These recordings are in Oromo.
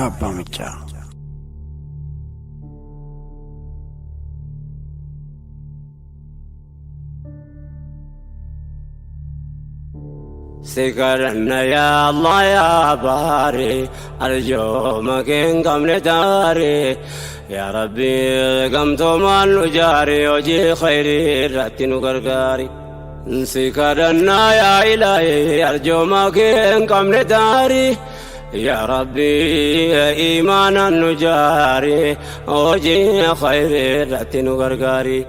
Raayyaa Abbaa Maccaa. Si kadhanna yaa Allah yaa baari arjooma kee hin qabne taari yaa Rabbi gamtoomaan nu jaari hojii khayrii irratti nu gargaari. Si kadhanna yaa ilaahi arjooma kee hin qabne taari yaa Rabbi imaanaan nu jaari hojii khayrii irratti nu gargaari.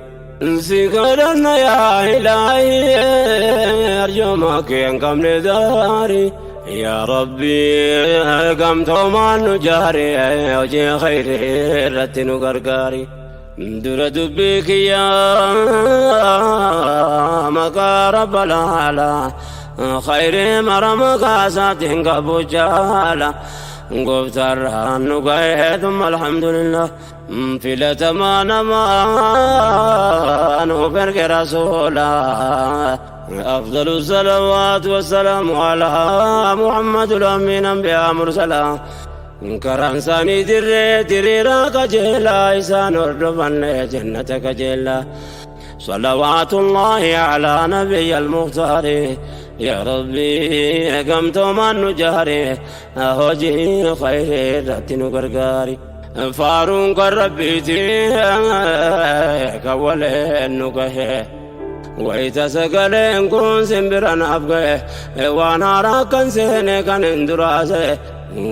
Si kadhanna yaa ilaahi arjooma kee hin qabne daari yaa Rabbi gamtoomaan nu jaari hojii khayrii irratti nu gargaari. Dura dubbii kiyya maqaa rabba laala khayrii mara maqaa isaatiin qabu jaala gooftaarraan nu ga'ee thumma alhamdulillah. Filatamaa namaa nuuf erge rasuula أفضل الصلوات والسلام على محمد الأمين أنبياء مرسلا karaan isaanii dirree diriiraa qajeelaa isaan hordofanne jannata qajeelaa صلوات الله على نبي المختار يا ربي قمت من نجاري هوجي خير رتن غرغاري faaruun kan rabbiiti kan waleen nu gahe wayita sagaleen kun simbira naaf gahe waan haaraa kan seene kan hin duraase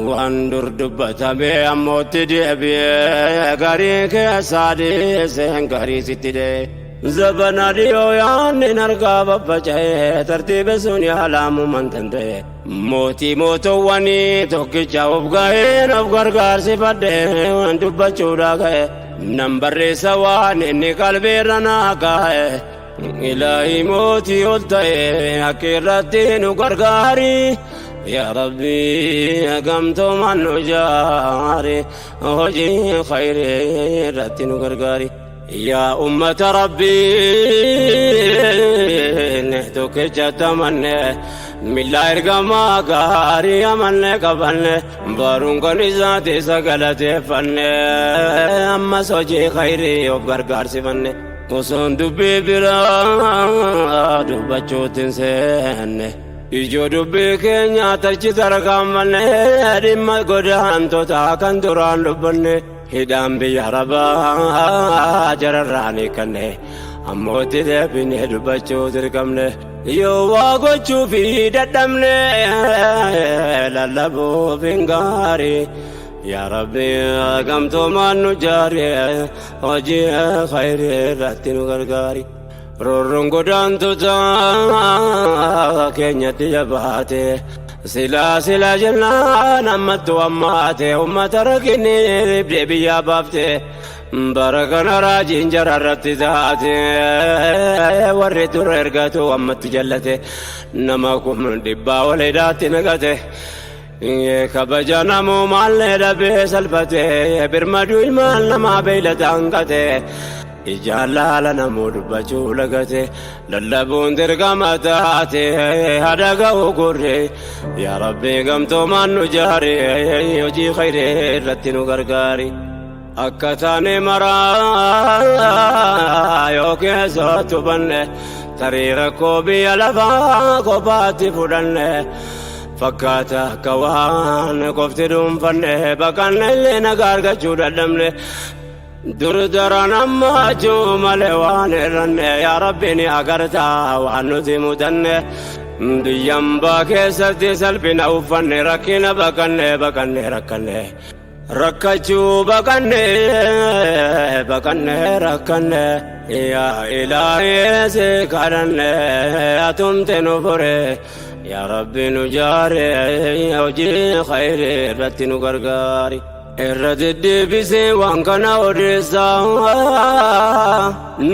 waan dur dubbatame ammootti deebi'ee garii keessaa dhiiseen garii sitti dee zabana dhiyoo yaanni harkaa baffaca'ee tartiiba sun yaalaamuman danda'e mootii mootowwanii tokkicha of ga'een of gargaarsifadhe waan dubbachuudha ga'e nan barreessa waan inni qalbiirra naa kaa'e ilaahi mootii ol ta'e akka irratti nu gargaari yaa rabbi gamtoomaan nu jaari hojii khayrii irratti nu gargaari. Yaa ummata rabbii tokkicha tamanne milla ergamaa gaarii amanne qabanne baruun kan isaati isa galateeffanne ammas hojii khayrii of gargaarsifanne osoon dubbii biraa dubbachuutti hin seenne ijoo dubbii keenya tachi tarkaanfanne dhimma godaantotaa kan duraan dubbanne hidhaan biyya arabaa jararraan hiikanne ammootti deebinee dubbachuu dirqamne yoo waa gochuu fi dadhabne lallabuuf hin gaarii yaa rabbi gamtoomaan nu jaari hojii khayrii irratti nu gargaari. Roorroon godaantota keenyatti jabaate silaa silaa jennaan ammattu ammaate ummata rakkinni dhibdee biyyaa baafte bara kana raajiin jararratti taate warri dura ergatu ammatti jallate nama kun dhibbaa ol hidhaatti naqate. Kabaja namumaallee dhabee salphate birmaduu ilmaan namaa beeylada hanqate ijaan laala namuu dubbachuu lagate lallabuun dirqama taate hada ga'u gurre yaa rabbi gamtoomaan nu jaari hojii khayree irratti nu gargaari. Akka taane maraa yoo keessatti hubanne tarii rakkoo biyya lafaa kophaatti fudhanne fakkaata akka waan qofti dhuunfanne baqanne illee nagaa argachuu dadhabne dur daran ammaachuu malee waan irranne yaa rabbi ni agartaa waan nuti mudanne biyyambaa keessatti salphina uffanne rakkina baqanne baqanne rakkanne rakkachuu baqanne baqanne rakkanne yaa ilaahee si kadhanne atumte nu fure yaa rabbi nu jaare hojii khayrii irratti nu gargaari. Irra deddeebisee waan kana odeessaa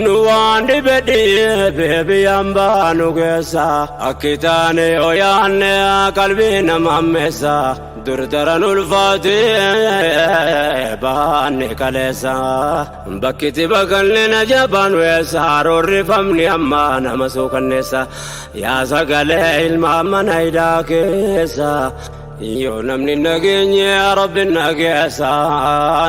nu waan dhibe dhiibee biyyaan baanu keessa akki taane yoo yaanne qalbii nama ammeessa dur daran ulfaatee baanne kaleessa bakkitti baqanne na jabaan weessa roorrifamni amma nama suukanneessa yaa sagalee ilmaa mana hidhaa keessa. Yoo namni nageenye Rabbi nageessa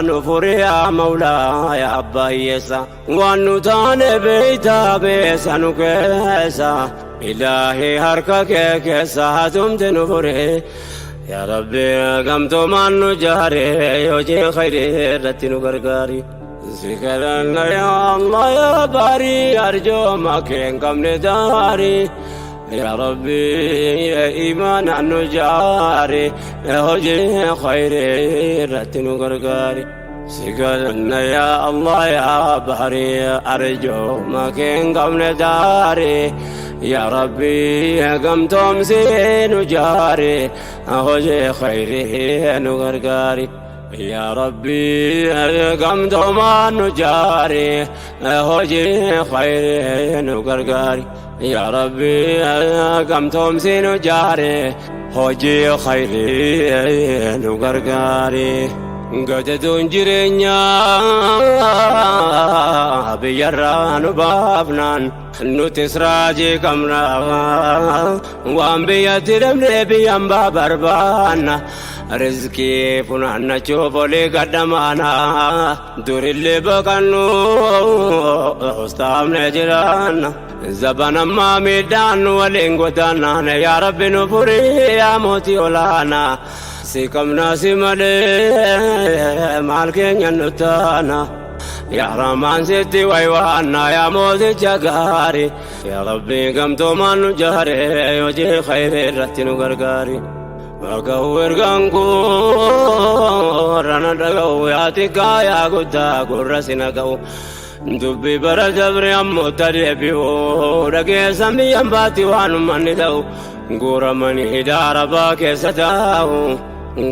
nu furi yaa mawlaa yaa abbaa hiyyeessa. Waan nu taane beeytaa beessa nu keessa. Ilaahi harka kee keessa hatumte nu furi. Yaa Rabbi gamtoomaan nu jaare hojii khayrii irratti nu gargaari. Si kadhanna yaa Allah yaa baarii arjooma kee hin qabne daarii. Yaa Rabbi imaanaan nu jaari hojii khayrii irratti nu gargaari. Si kadhanna yaa Allah yaa baarii arjooma kee hin qabne daarii. Yaa Rabbi gamtoomsi nu jaari hojii khayrii nu gargaari. Yaa Rabbi gamtoomaan nu jaari hojii khayrii nu gargaari. Yaa Rabbi gamtoomsi nu jaari hojii khayrii nu gargaari. Gadadoon jireenyaa biyyarraa nu baafnaan nutis raajii qabna. Waan biyyatti dhabnee biyyan baa barbaanna. Rizqii funaannachuuf olii gadhamaana. Durillee baqannu ustaafne jiraanna. Zaban ammaa miidhaan nu waliin godaannaan yaa Rabbi nu furii yaa mootii olaanaa. Si qabnaa si malee maal keenya nu taana. Yaa Rahmaan sitti waywaanna yaa mooticha gaarii. Yaa Rabbi gamtoomaan nu jaare hojii khayrii irratti nu gargaari. Dhaga'u ergaan koo rana dhaga'u yaa xiqqaa yaa guddaa gurra si naga'u. Dubbii bara dabre ammoo tadeebi'u dhageessan biyyan baatti waan uummanni ta'u guuramanii hidhaa arabaa keessa taa'u.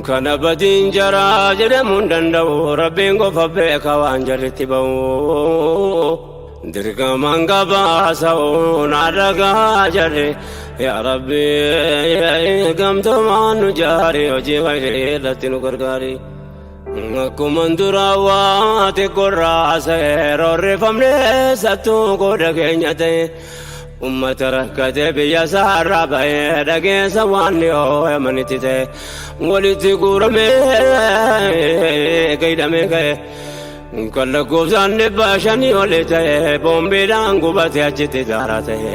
Kana badiin jaraa jedhamuu hin danda'u rabbiin qofa beeka waan jarritti ba'u. Dirqamaan gabaasa'u naa dhagaa jarri yaa Rabbi gamtoomaan nu jaari hojii khayrii irratti nu gargaari. Akkuma duraa waa xiqqoorraa seerorrifamne sattuu qooda keenya ta'e ummata rakkate biyya isaarraa ba'ee dhageessa waan dhiyoo yamanitti ta'e walitti guuramee gaidhamee ka'e. Kan lakkoofsaan 500 oli ta'e boombiidhaan gubate achitti daaraa ta'e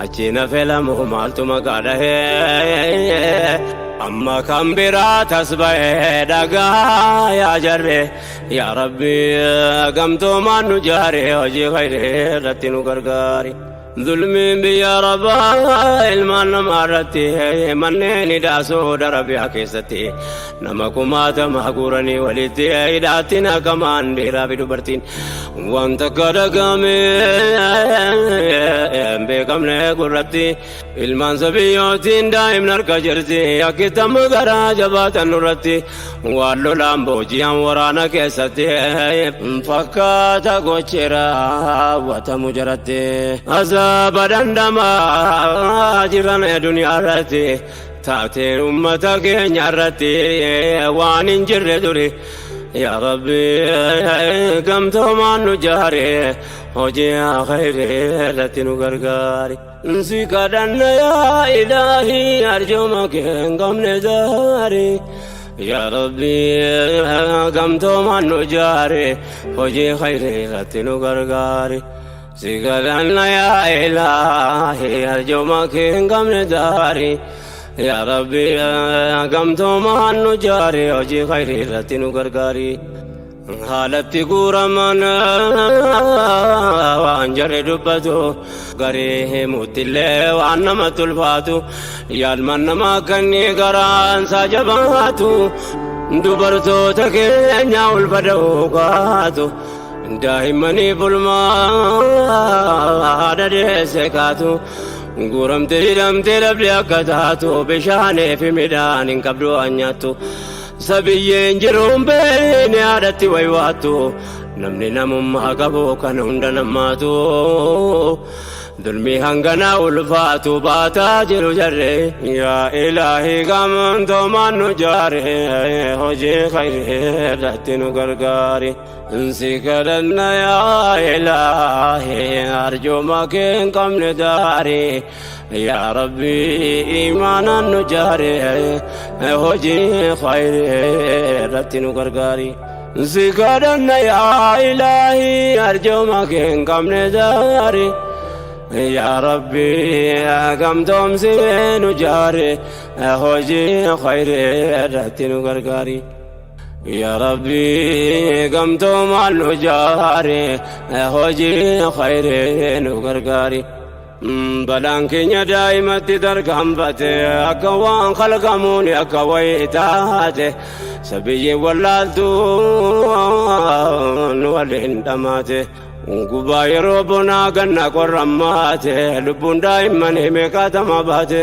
achiin hafe lamu maaltu maqaa dhahee amma kan biraa tas ba'ee dhagaa yaa jarre yaa Rabbi gamtoomaan nu jaare hojii khayrii irratti nu gargaari. Zulmiin biyya Arabaa ilmaan namaa irratti manneen hidhaa Saudi Arabiyaa keessatti nama kumaatama guuranii walitti hidhaatti naqamaan dhiiraa fi dubartiin wanta akka dhagahame hin beekamne gurratti ilmaan sabiyyootiin daa'imni harka jirti akkitamma garaa jabaatan nurratti waan lolaan booji'an waraana keessatti fakkaata gochi raawwatamu jaratti azaaba dhandhamaa jiran duniyaa irratti taateen ummata keenya irratti waan hin jirre duri. Yaa Rabbi gamtoomaan nu jaare hojii khayrii irratti nu gargaari. Si kadhanna yaa Ilaahii arjooma kee hin qabne daari. Yaa Rabbi gamtoomaan nu jaare hojii khayrii irratti nu gargaari. Si kadhanna yaa Ilaahii arjooma kee hin qabne daari. Yaa Rabbi gamtoomaan nu jaare hojii khayrii irratti nu gargaari. Haalatti guuraman waan jarri dubbatu garii himuuttillee waan namatti ulfaatu yaalman namaa kanni garaan isaa jabaatu dubartoota keenya ulfa da'uu kaatu daa'immanii bulmaa haadha deesse kaatu guuramte hidhamte dhabde akka taatu bishaanii fi midhaan hin qabdu waan nyaattu. Sabiyyeen jiruun beekne haadhatti waywaattu namni namummaa qabu kan hunda namaatu. Dulmii hangana ulfaatu baataa jiru jarre. Yaa Ilaahii gamtoomaan nu jaare, hojii khayrii irratti nu gargaari. Si kadhanna yaa Ilaahii, arjooma kee hin qabne daari. Yaa Rabbi imaanaan nu jaare, hojii khayrii irratti nu gargaari. Si kadhanna yaa Ilaahii, arjooma kee hin qabne daari. Yaa Rabbi gamtoomsi nu jaare, hojii khayrii irratti nu gargaari. Yaa Rabbi gamtoomaan nu jaare, hojii khayrii nu gargaari. Balaan keenya daa'imatti tarkaanfate, akka waan kalqamuun akka wayii taate, sabiyyi wallaaltuun waliin dhamaate. Gubaa yeroo bonaa ganna qorrammaate, lubbuun daa'immanii meeqaatama baate.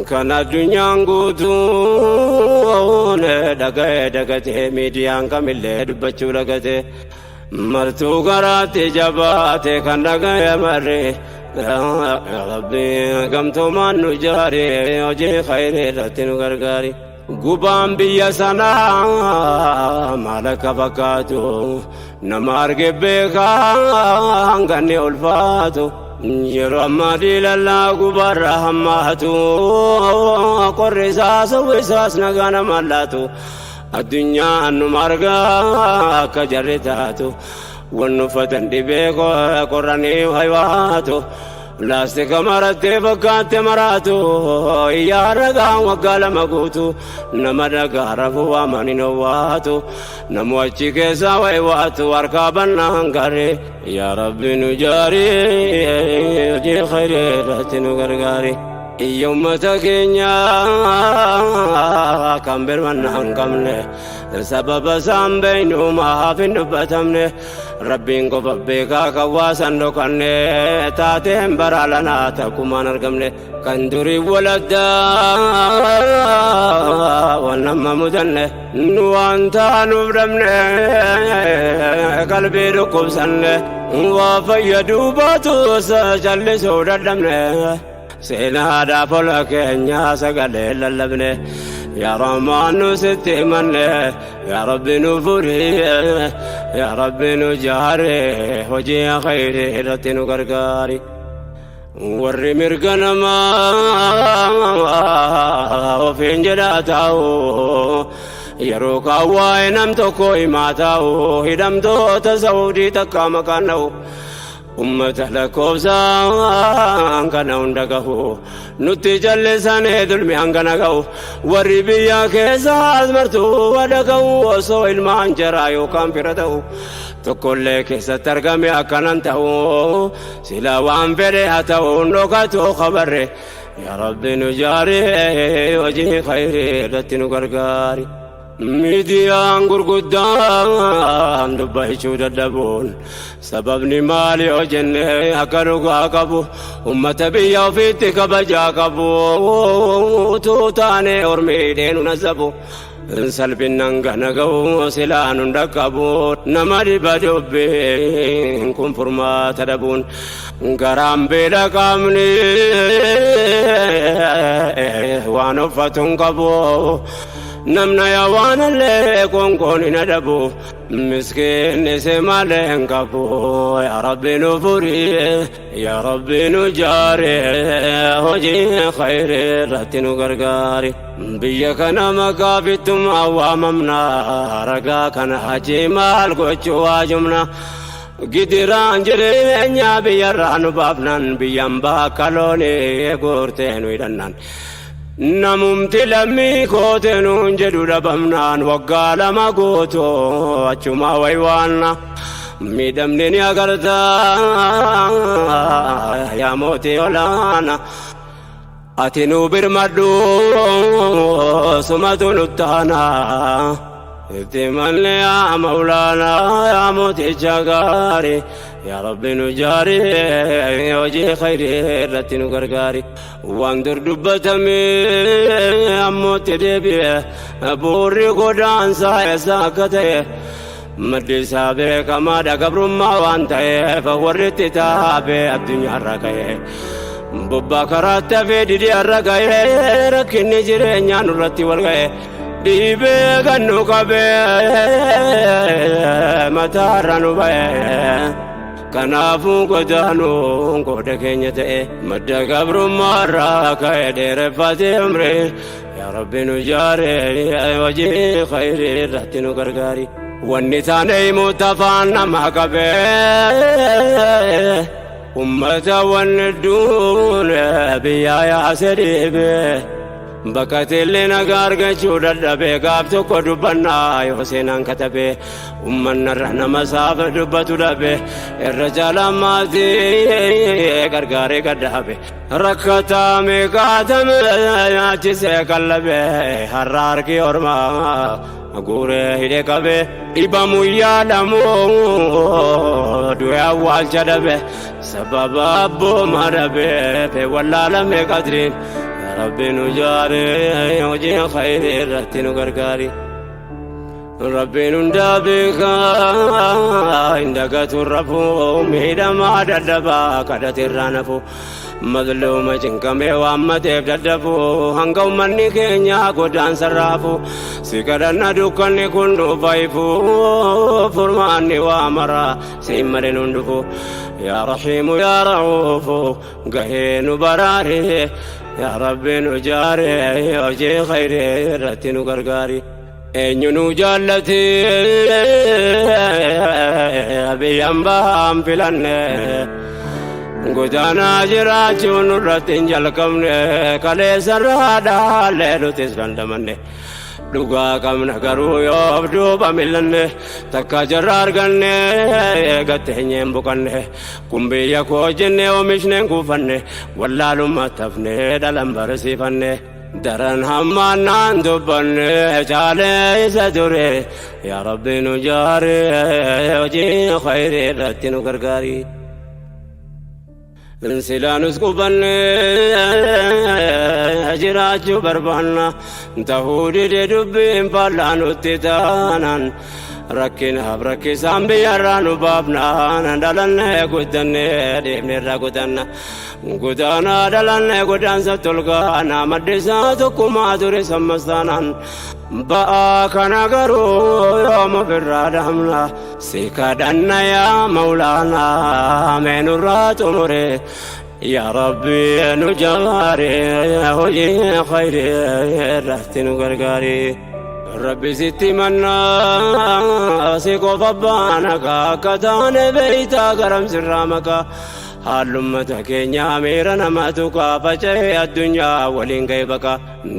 Kan addunyaan guutuun dhaga'ee dagatee, miidiyaan kamillee dubbachuu dhagate. Martuu garaatti jabaate kan dhaga'e marre. Rabbi gamtoomaan nu jaare, hojii khayrii irratti nu gargaari. Gubaan biyya sanaa maal akka fakkaatu nama arge beekaa hanganni ulfaatu. Yeroo ammaa diilallaa gubaarra hammaatu, qorri isaas isaas nagaa nama laatu. Addunyaan nu margaa akka jarri taatu, wannu uffatan dhibee qorranii haywaatu. Laastika marattee fakkaatte maraatu, iyyaa ragaan waggaa 2 guutu, nama dhagaa rafuu waamanii owwaatu, namu achi keessaa waywaatu harkaa bannaan garee. Yaa Rabbi nu jaarii, hojii khayrii irratti nu gargaari. Iyya ummata keenya kan birmannaa hin qabne, sababa isaan beeynu maaf hin dubbatamne? Rabbiin qofa beekaa kan waasan dhokanne, taateen bara lanaa takkumaan argamne. Kan durii waladdaa waan nama mudanne, nu waan taanuuf dhabne, qalbii dhukkubsanne, waa fayyaduu baatus callisuu dadhabne. Seenaadhaaf ola keenya sagalee lallabne. Yaa Rahmaan nu sitti himanne, yaa Rabbi nu furi, yaa Rabbi nu jaare, hojii khayrii irratti nu gargaari. Warri mirga namaa ofiin jedhaa taa'u, yeroo kaan waa'ee nam tokko himaa taa'u, hidhamtoota Saudii takka maqaan dha'u. Ummata lakkoofsaan kana hunda gahu nutti jallisanii dulmi hangana gahu. Warri biyya keessaas martuu wada gahu, osoo ilmaan jaraa yookaan fira ta'u tokkollee keessatti argame akkanan ta'u, sila waan fedhe haa ta'u dhokatu kabarre. Yaa Rabbi nu jaari, hojii khayrii irratti nu gargaari. Miidiyaan gurguddaan dubbachuu dadhabuun sababni maali yoo jenne, akka dhugaa qabu ummata biyya ofiitti kabajaa qabu utuu taane ormiidhee nu nasabu. Salphinnan gana ga'u silaa nun dhaqqabu, nama dhiba dubbiin kun furmaata dhabuun. Garaan beela, qaamni waan uffatu hin qabu, namna yaa waan illee konkoon hin adabu, miskiinni si malee hin qabu. Yaa Rabbi nu furi, yaa Rabbi nu jaare, hojii khayrii irratti nu gargaari. Biyya kana maqaa bittummaa waamamna, ragaa kana hajii maal gochuu waajumna? Gidiraan jireenya biyyarraa nu baafnan, biyyan bakka loonii guurtee nu hidhannan, namumti lammii koote nuun jedhu dhabamnaan, waggaa 2 guutuu achuma waywaanna. Miidhamni ni agartaa yaa mootii olaana, ati nu birmadhu, sumatu nuttaana. Itti malle yaa maulaanaa, yaa mooticha gaarii, yaa Rabbi nu jaari, hojii khayrii irratti nu gargaari. Waan dur dubbatame ammootti deebi'e, buurri godaansaa eessa akka ta'e. Maddi isaa beekamaadha gabrummaa waan ta'eef warri itti taabee addunyaarra ga'e. Bobbaa karaatti hafee didee har'a ga'e rakkinni jireenyaa nurratti wal ga'e. Dhiibee kan nu qabee mataarra nu ba'e. Kanaafuu godaanuun qooda keenya ta'e madda gabrummaarraa ka'e dheereffatee umree yaa Rabbi nu jaare hojii khayrii irratti nu gargaari. Wanni taane himuutti afaan namaa qabee ummata wanni duune biyyaa yaase dhiibee. Bakka illee nagaa argachuu dadhabee gaaf tokko dubbannaa yoo seenaan katabee ummannarra nama saafa dubbatu dhabe irra caalaa maatii gargaaree gadhaabe rakkataa meeqaatame nyaachisee qallabe har'a harki ormaa guuree hidhe qabe dhibamu yaadamu du'e awwaalcha dhabe sababa abbooma dhabe wallaalame qadriin. Rabbi nu jaare hojii khayrii irratti nu gargaari. Rabbiin hundaa beekaa hin dagatu rafuu miidhamaa dadhabaa kadhate irraa nafu. Mazluuma cinqamee waammateef dadhabu hanga ummanni keenya godaansa raafu si kadhanna dukkanni kun dhufa ifu furmaanni waa mara siin malee nun dhufu. Yaa Rahiimu yaa Ra'uufu gahee nu baraare yaa Rabbi nu jaare hojii khayrii irratti nu gargaari. Eenyu nu jaallate biyyaan bahaan filanne godaanaa jiraachuun nurratti hin jalqabne kaleessarraa dhaallee nutis dandamanne. Dhugaa qabna garuu yoo of duuba millanne takka jarra arganne gatteenyeen buqanne kun biyya koo jenne oomishneen kuufanne wallaalummaa tafne dhalan barsiifanne. Daran hammaannaan dubbanne caalee isa ture yaa Rabbi nu jaare hojii khayrii irratti nu gargaari. Silaanus qubanne jiraachuu barbaanna tahuu dide dubbiin faallaa nutti taanaan rakkinaaf rakkisaan biyyarraa nu baafnaan dhalannee guddannee deemneerra gudanna. Godaanaa dhalannee godaansa tolgaana maddisaa tokkummaa ture sammastaanaan ba'aa kana garuu yoom ofirraa dhaamna si kadhanna yaa Maulaanaa meenurraa xumure yaa Rabbi nu jaare hojii khayrii irratti nu gargaari. Rabbi sitti mannaa si qofa baana akka taane beeytaa garam sirraa maqaa. Haallummata keenya miira nama tuqaa faca'ee addunyaa waliin ga'e baqa.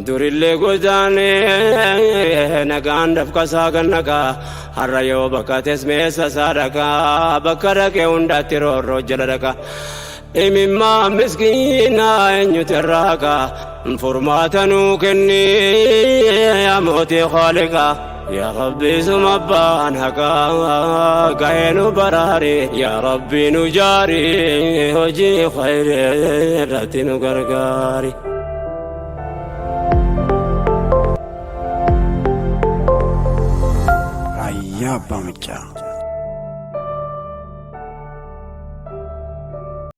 Durillee godaanee nagaan dafqasaa gannaqaa har'a yoo baqates meessa isaa dhaqaa bakka dhaqee hundaatti roorroo jala dhaqa. Imimmaa miskiinaa eenyutu irraa haqa furmaata nuu kenni yaa mootii khaaliqaa. Yaa Rabbi suma abbaan haqaa ga'ee nu baraari yaa Rabbi nu jaari hojii khayrii irratti nu gargaari. Raayyaa Abbaa Maccaa.